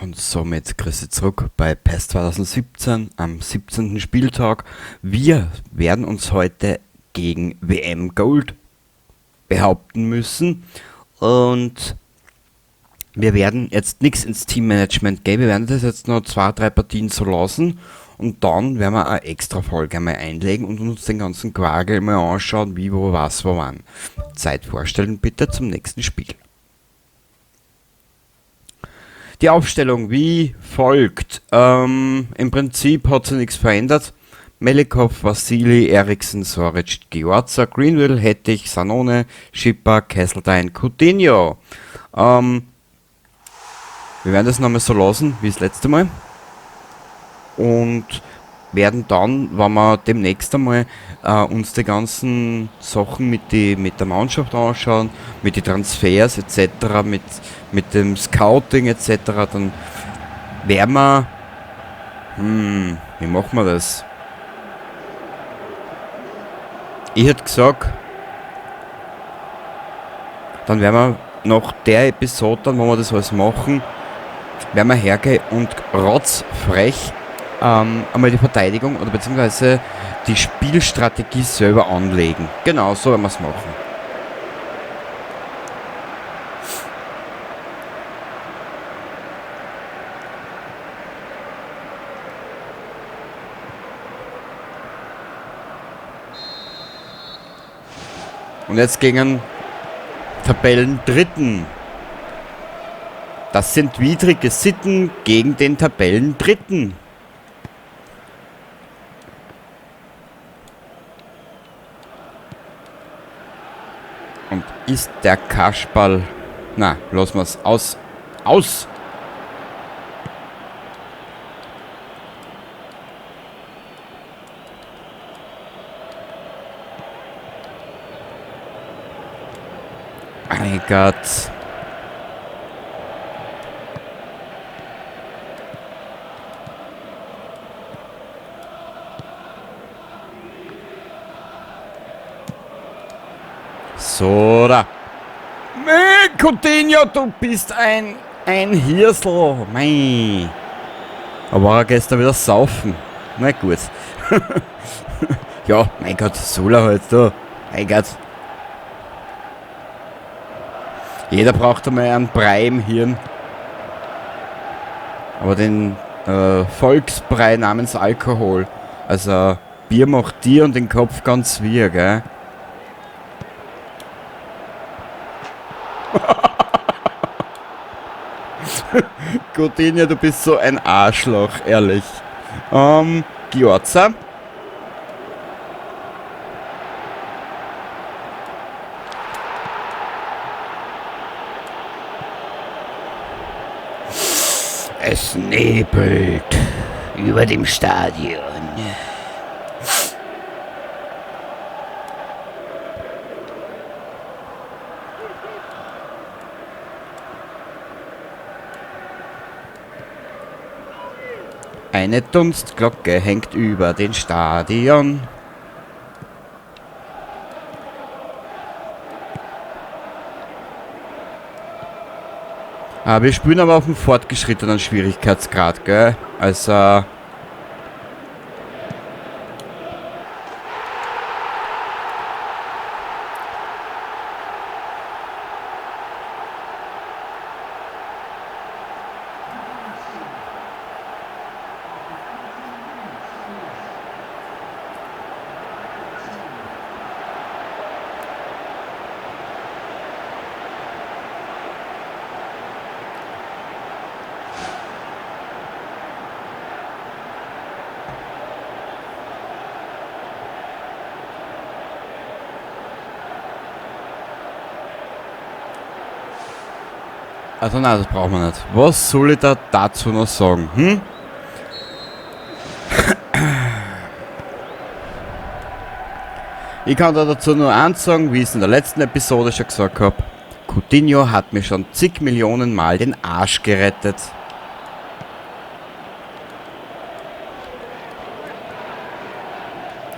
Und somit grüße zurück bei PES 2017 am 17. Spieltag. Wir werden uns heute gegen WM Gold behaupten müssen. Und wir werden jetzt nichts ins Teammanagement gehen. Wir werden das jetzt noch 2, 3 Partien so lassen. Und dann werden wir eine extra Folge einmal einlegen und uns den ganzen Quargel mal anschauen, wie, wo, was, wo, wann. Zeit vorstellen bitte zum nächsten Spiel. Die Aufstellung wie folgt. Im Prinzip hat sich nichts verändert. Melikov, Vasili, Eriksen, Soric, Giorza, Greenville, Hettich, Sanone, Schipper, Kesselstein, Coutinho. Wir werden das nochmal so lassen wie das letzte Mal. Und werden dann, wenn wir demnächst einmal uns die ganzen Sachen mit der Mannschaft anschauen, mit den Transfers et cetera, mit dem Scouting et cetera, dann werden wir, wie machen wir das? Ich hätte gesagt, dann werden wir nach der Episode, dann, wo wir das alles machen, werden wir hergehen und rotzfrech einmal die Verteidigung oder beziehungsweise die Spielstrategie selber anlegen. Genau, so werden wir's machen. Und jetzt gegen Tabellendritten. Das sind widrige Sitten gegen den Tabellendritten. Und ist der Kasperl... Na, lassen wir's aus. Aus! Mein Gott. So, da. Nee, Coutinho, du bist ein Hirsel. Mei. Aber war er gestern wieder saufen. Na gut. Ja, mein Gott, soll er halt da. Mein Gott. Jeder braucht einmal einen Brei im Hirn. Aber den Volksbrei namens Alkohol. Also Bier macht dir und den Kopf ganz wir, gell? Coutinho, du bist so ein Arschloch, ehrlich. Giorza. Es nebelt über dem Stadion. Eine Dunstglocke hängt über den Stadion. Ah, wir spielen aber auf dem fortgeschrittenen Schwierigkeitsgrad, gell? Also... Also nein, das brauchen wir nicht. Was soll ich da dazu noch sagen? Ich kann da dazu nur eins sagen, wie ich es in der letzten Episode schon gesagt hab. Coutinho hat mir schon zig Millionen Mal den Arsch gerettet.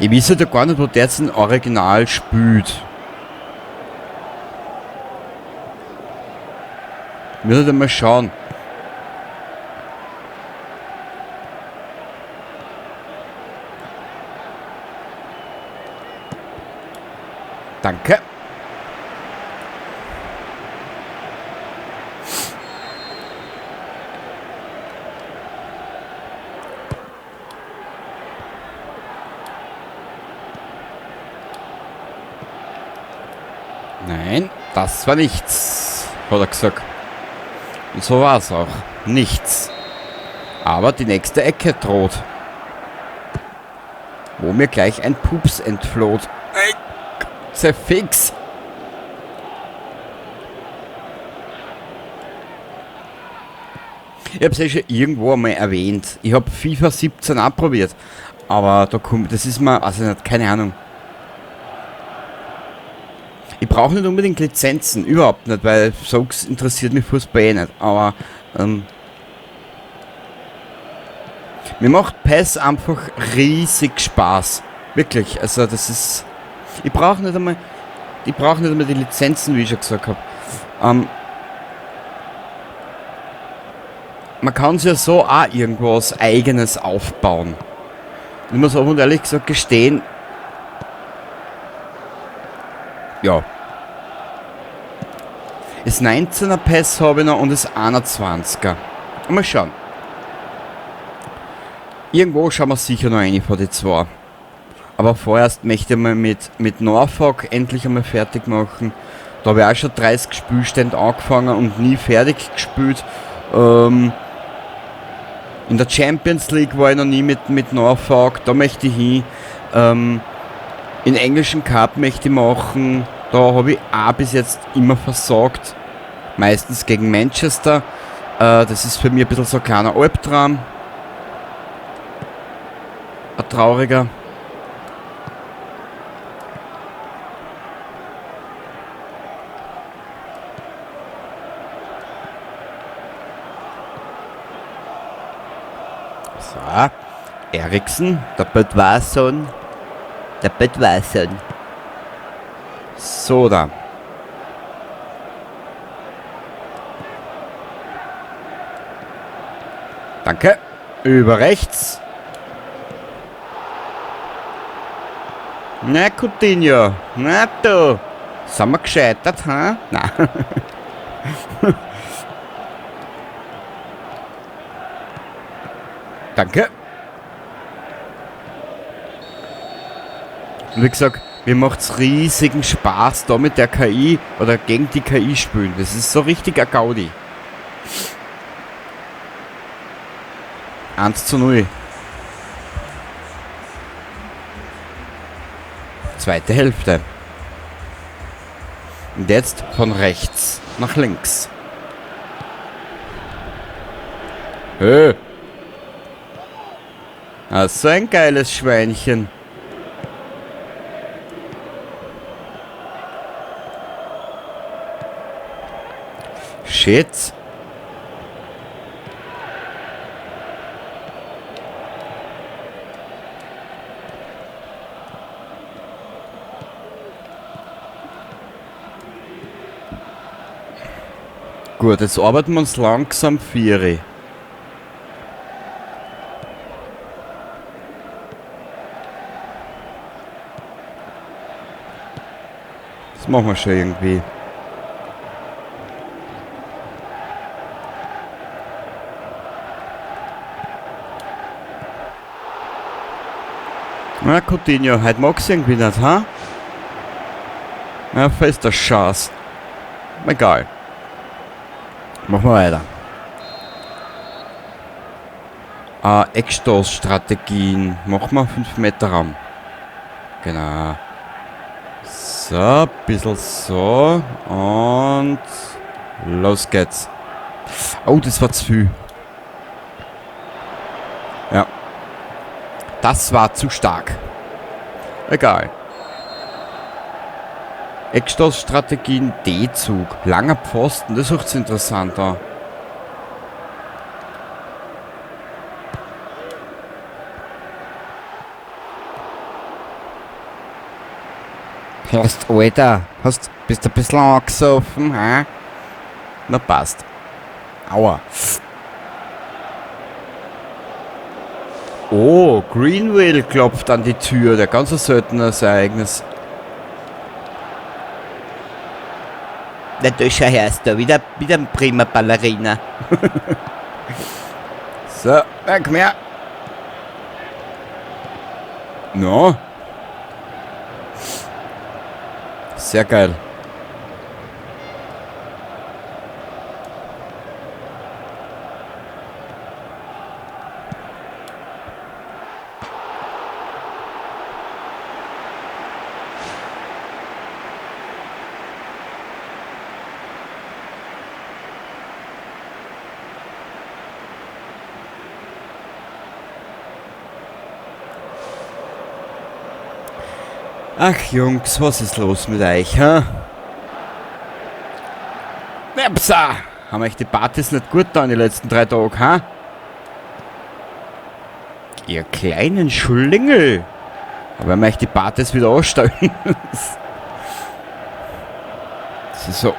Ich weiß ja gar nicht, wo der jetzt im Original spielt. Müssen wir mal schauen. Danke. Nein, das war nichts, hat er gesagt. Und so war es auch. Nichts. Aber die nächste Ecke droht. Wo mir gleich ein Pups entfloht. Ey, zerfix. Ich hab's ja schon irgendwo einmal erwähnt. Ich hab FIFA 17 auch probiert. Aber da kommt, das ist mir, also nicht, keine Ahnung. Ich brauche nicht unbedingt Lizenzen, überhaupt nicht, weil so interessiert mich Fußball eh nicht. Aber mir macht PES einfach riesig Spaß. Wirklich, also das ist... Ich brauche nicht einmal, ich brauche nicht einmal die Lizenzen, wie ich schon gesagt hab. Man kann sich ja so auch irgendwas Eigenes aufbauen. Ich muss offen und ehrlich gesagt gestehen, ja. Das 19er PES habe ich noch und das 21er. Mal schauen. Irgendwo schauen wir sicher noch eine von den zwei. Aber vorerst möchte ich mal mit Norfolk endlich einmal fertig machen. Da habe ich auch schon 30 Spielstände angefangen und nie fertig gespielt. In der Champions League war ich noch nie mit Norfolk, da möchte ich hin. In englischen Cup möchte ich machen, da habe ich auch bis jetzt immer versagt. Meistens gegen Manchester. Das ist für mich ein bisschen so ein kleiner Albtraum. Ein trauriger. So, Eriksen, der Böttwasson. Der Böttwasson. So, da. Danke. Über rechts. Na, Coutinho. Na, du. Sind wir gescheitert, ha? Na. Danke. Und wie gesagt, mir macht's riesigen Spaß, da mit der KI oder gegen die KI spielen. Das ist so richtig ein Gaudi. 1:0. Zweite Hälfte. Und jetzt von rechts nach links. Hö. Ah, so ein geiles Schweinchen. Shit. Gut, jetzt arbeiten wir uns langsam Vieri. Das machen wir schon irgendwie. Na, Coutinho, heute magst du irgendwie nicht, ha? Na, fester Schatz. Egal. Machen wir weiter. Eckstoßstrategien. Machen wir 5 Meter Raum. Genau. So, ein bisschen so. Und los geht's. Oh, das war zu viel. Ja. Das war zu stark. Egal. Eckstoßstrategien, D-Zug. Langer Pfosten, das ist auch interessant da. Hast, Alter, bist du ein bisschen angesoffen, hä? Na passt. Aua. Oh, Greenville klopft an die Tür. Der ganz seltenes Ereignis. Na, du schau her, da wieder ein prima Ballerina. So, na, komm her. No. Sehr geil. Ach Jungs, was ist los mit euch, hä? Upsa! Haben euch die Partys nicht gut da in den letzten 3 Tagen, hä? Ihr kleinen Schlingel! Aber wenn wir euch die Partys wieder anstellen. Das ist so.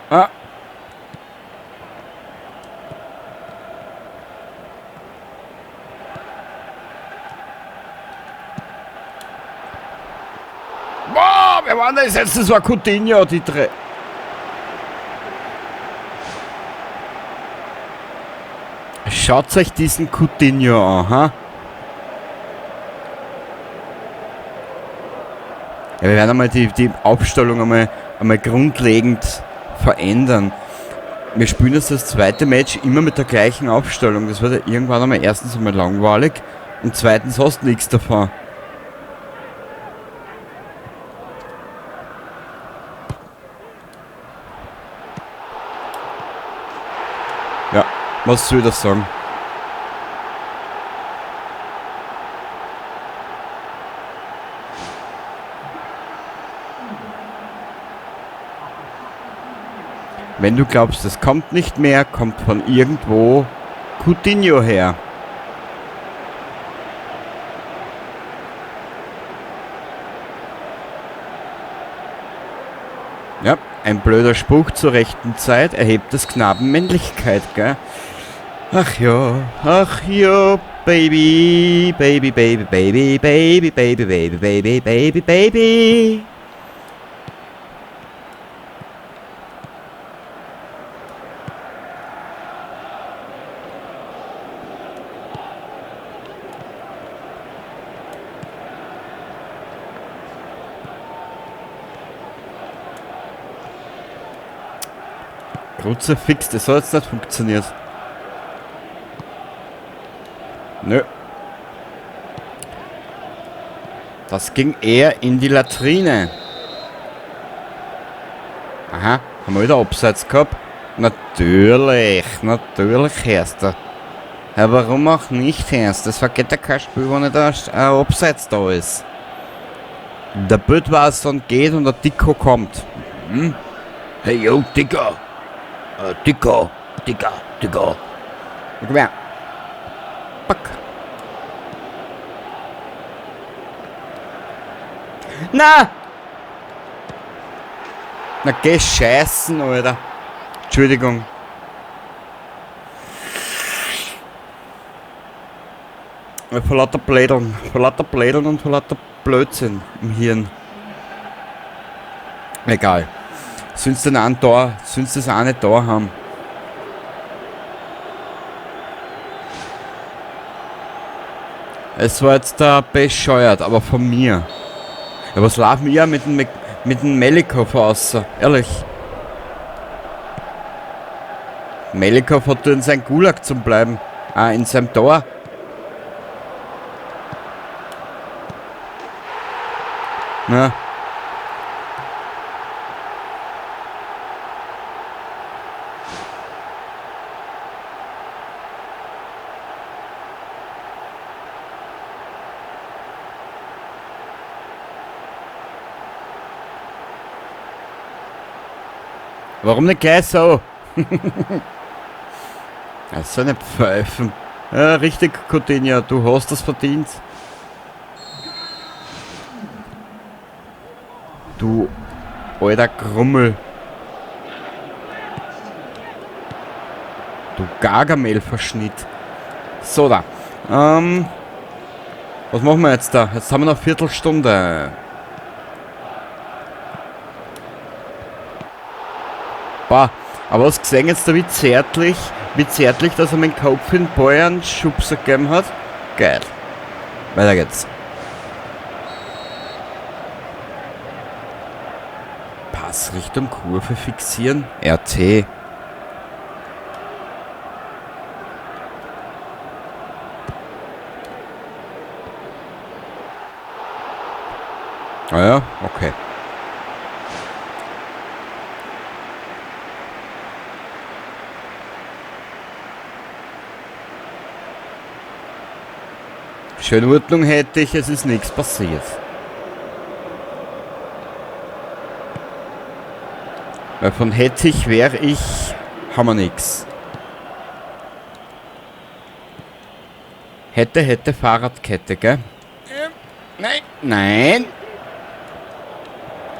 Ah! Boah, wer war denn das jetzt? Das war Coutinho, die drei. Schaut euch diesen Coutinho an, ha? Ja, wir werden einmal die Aufstellung einmal grundlegend verändern. Wir spielen jetzt das zweite Match immer mit der gleichen Aufstellung. Das wird ja irgendwann einmal erstens einmal langweilig und zweitens hast du nichts davon. Ja, was soll ich das sagen? Wenn du glaubst, es kommt nicht mehr, kommt von irgendwo Coutinho her. Ja, ein blöder Spruch zur rechten Zeit erhebt des Knaben Männlichkeit, gell? Ach ja, Baby, Baby, Baby, Baby, Baby, Baby, Baby, Baby, Baby, Baby. Kruzifix, das hat jetzt nicht funktioniert. Nö. Das ging eher in die Latrine. Aha, haben wir wieder Abseits gehabt? Natürlich, natürlich, Herster. Ja, warum auch nicht, Herst? Das vergeht ja kein Spiel, wo nicht ein Abseits da ist. Der Böttwasser geht und der Dicko kommt. Hm? Hey, yo, Dicker. Dicker, Dicker, Dicker. Komm her. Pack. Na! Na geh scheißen, Alter. Entschuldigung. Vor lauter Blädeln. Vor lauter Blädeln und vor lauter Blödsinn im Hirn. Egal. Sollen sie denn einen da, sollen sie das auch nicht da haben? Es war jetzt da bescheuert, aber von mir. Ja, was laufen wir mit dem Melikov raus? Ehrlich. Melikov hat in sein Gulag zum Bleiben. Ah, in seinem Tor. Na. Warum nicht gleich so? Das sind nicht Pfeifen. Ja, richtig, Coutinho, du hast das verdient. Du alter Grummel. Du Gargamel-Verschnitt. So da. Was machen wir jetzt da? Jetzt haben wir noch eine Viertelstunde. Boah, aber hast gesehen jetzt da, wie zärtlich, dass er mit dem Kopf in Ball einen Schubser gegeben hat? Geil. Weiter geht's. Pass Richtung Kurve fixieren. RT. Ah ja, okay. Schöne Ordnung hätte ich, es ist nichts passiert. Weil von hätte ich, wäre ich, haben wir nix. Hätte, hätte, Fahrradkette, gell? Nein, nein!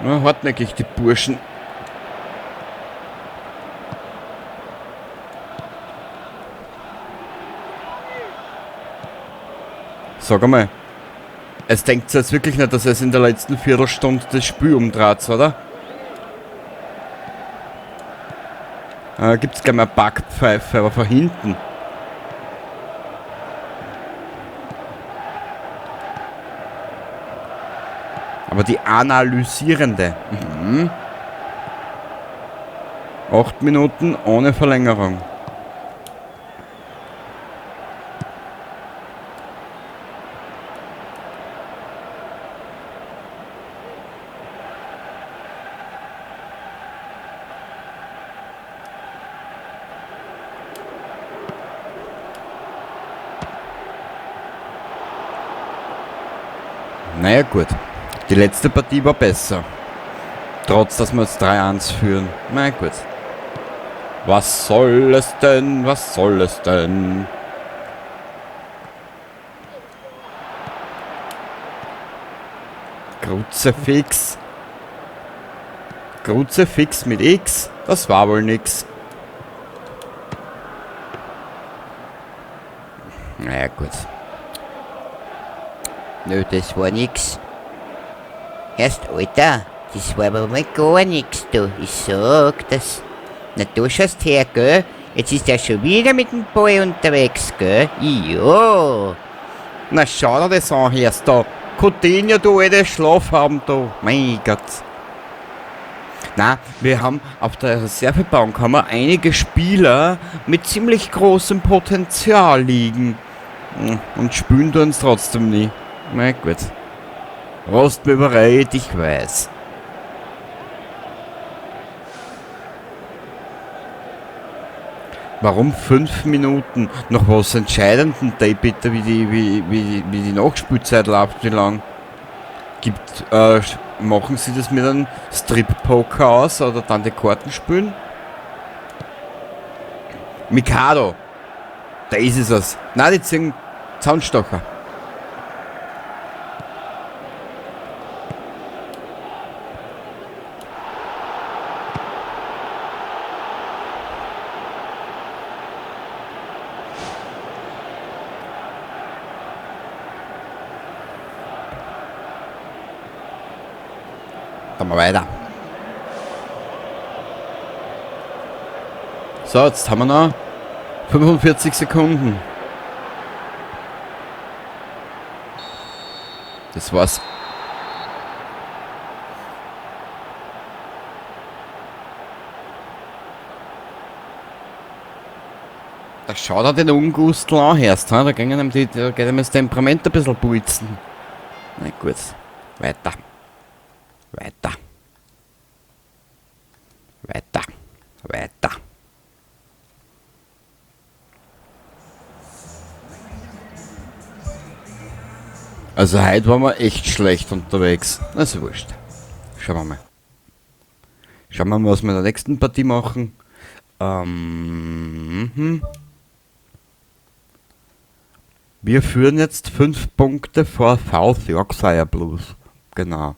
Nur hartnäckig, die Burschen. Sag einmal, es denkt jetzt wirklich nicht, dass es in der letzten Viertelstunde das Spiel umdreht, oder? Gibt's gleich mal Backpfeife, aber von hinten. Aber die analysierende. Mhm. 8 Minuten ohne Verlängerung. Naja gut, die letzte Partie war besser. Trotz, dass wir jetzt 3-1 führen. Na gut. Was soll es denn? Was soll es denn? Kruzifix. Kruzifix mit X. Das war wohl nix. Naja gut. Nö, das war nix. Erst, Alter, das war aber mal gar nix, du. Ich sag das. Na, du schaust her, gell? Jetzt ist er schon wieder mit dem Ball unterwegs, gell? Jo. Na, schau dir das an, hörst du. Coutinho, du alte Schlafhaben, du. Mein Gott. Na, wir haben auf der Reservebank haben wir einige Spieler mit ziemlich großem Potenzial liegen. Und spielen tun uns trotzdem nie. Na gut. Rost mir bereit, ich weiß. Warum 5 Minuten? Noch was entscheidenden Day bitte, wie die Nachspielzeit läuft, wie lang? Machen Sie das mit einem Strip-Poker aus oder dann die Karten spielen? Mikado! Da ist es. Nein, die ziehen Zahnstocher. Dann mal weiter. So, jetzt haben wir noch 45 Sekunden. Das war's. Da schaut er den Ungustel an erst, da geht ihm das Temperament ein bisschen pulzen. Na gut, weiter. Weiter. Weiter. Weiter. Also heute waren wir echt schlecht unterwegs. Na, ist ja wurscht. Schauen wir mal. Schauen wir mal, was wir in der nächsten Partie machen. Wir führen jetzt 5 Punkte vor South Yorkshire Blues. Genau.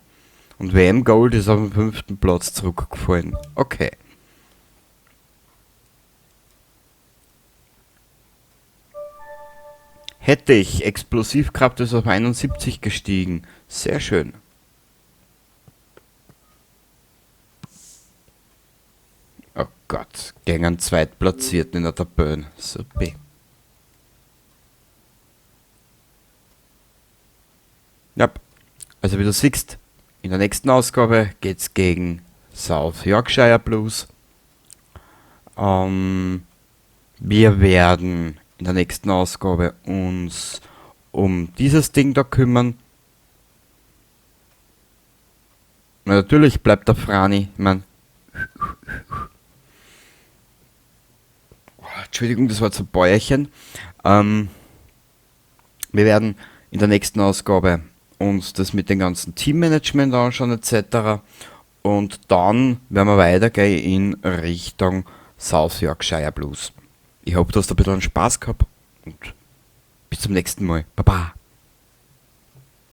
Und WM Gold ist auf den 5. Platz zurückgefallen. Okay. Hätte ich. Explosivkraft ist auf 71 gestiegen. Sehr schön. Oh Gott, gegen einen Zweitplatzierten in der Tabelle. Super. Ja, also wie du siehst, in der nächsten Ausgabe geht's gegen South Yorkshire Blues. Wir werden in der nächsten Ausgabe uns um dieses Ding da kümmern. Na, natürlich bleibt der Frani, ich mein, oh, Entschuldigung, das war jetzt ein Bäuerchen. Wir werden in der nächsten Ausgabe uns das mit dem ganzen Teammanagement anschauen et cetera. Und dann werden wir weitergehen in Richtung South Yorkshire Blues. Ich hoffe, du hast ein bisschen Spaß gehabt und bis zum nächsten Mal. Baba!